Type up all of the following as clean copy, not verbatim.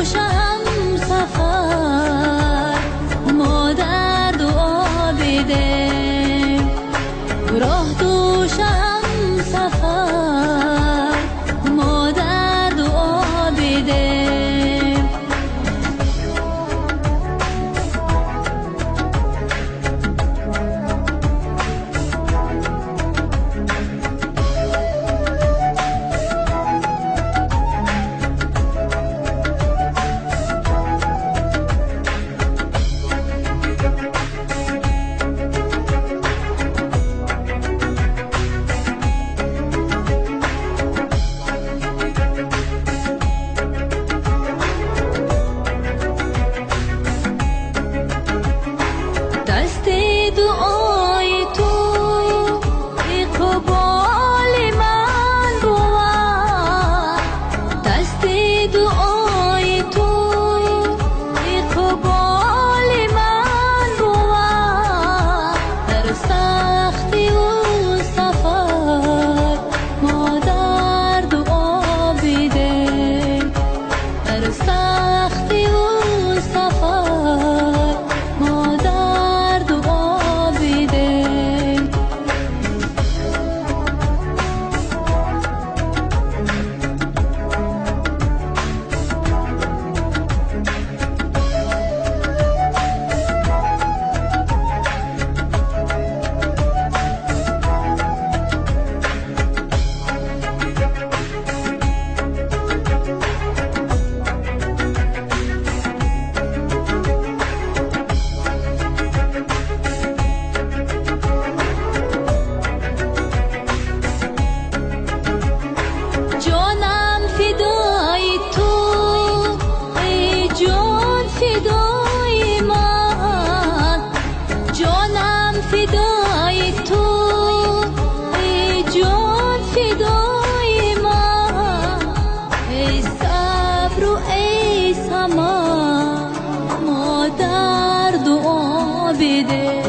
دوشم سفر مادر دعا بده راه دوشم سفر مادر دعا بده. دست دعای تو اقبال من بود، دست دعای تو اقبال من بود، در سختی و سفر مادر دعا بده، در سختی و سفر مادر دعا بده. جانم فدای تو ای جان فدای من، جانم فدای تو ای جان فدای من، ای صبر و ای سما مادر دعا بده،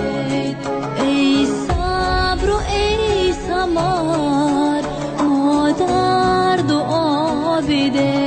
ای صبر و ای سمر مادر دعا بده.